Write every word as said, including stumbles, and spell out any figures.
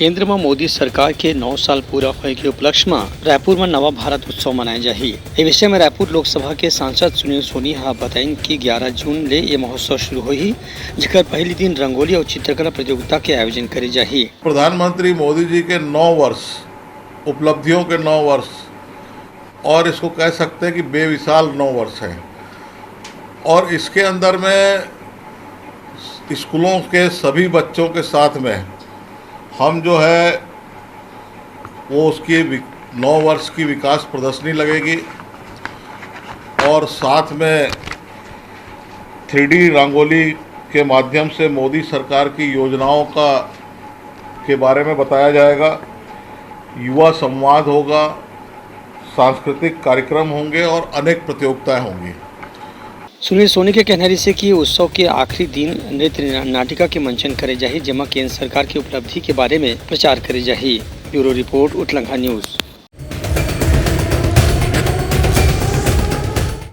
केंद्र म मोदी सरकार के नौ साल पूरा होए के उपलक्ष्य म रायपुर म नवा भारत उत्सव मनाए जाही। ए विषय म रायपुर लोकसभा के सांसद सुनील सोनी ह बताइन कि ग्यारा जून ले ये महोत्सव शुरू होही, जेकर पहिली दिन रंगोली अउ चित्रकला प्रतियोगिता के आयोजन करे जाही। प्रधानमंत्री मोदी जी के नौ वर्ष, उपलब्धियों के नौ वर्ष, और इसको कह सकते हैं कि बेमिसाल नौ वर्ष है। और इसके अंदर में स्कूलों के सभी बच्चों के साथ में हम जो है वो उसकी वि-, नौ वर्ष की विकास प्रदर्शनी लगेगी और साथ में थ्री डी रंगोली के माध्यम से मोदी सरकार की योजनाओं का, के बारे में बताया जाएगा। युवा संवाद होगा, सांस्कृतिक कार्यक्रम होंगे और अनेक प्रतियोगिताएं होंगी। सुनील सोनी के कहना रहिसे कि उत्सव के आखिरी दिन नृत्य ना-, नाटिका के मंचन करे जाही, जेमा केंद्र सरकार की उपलब्धि के बारे में प्रचार करे जाही। Bureau report, Utlangha news.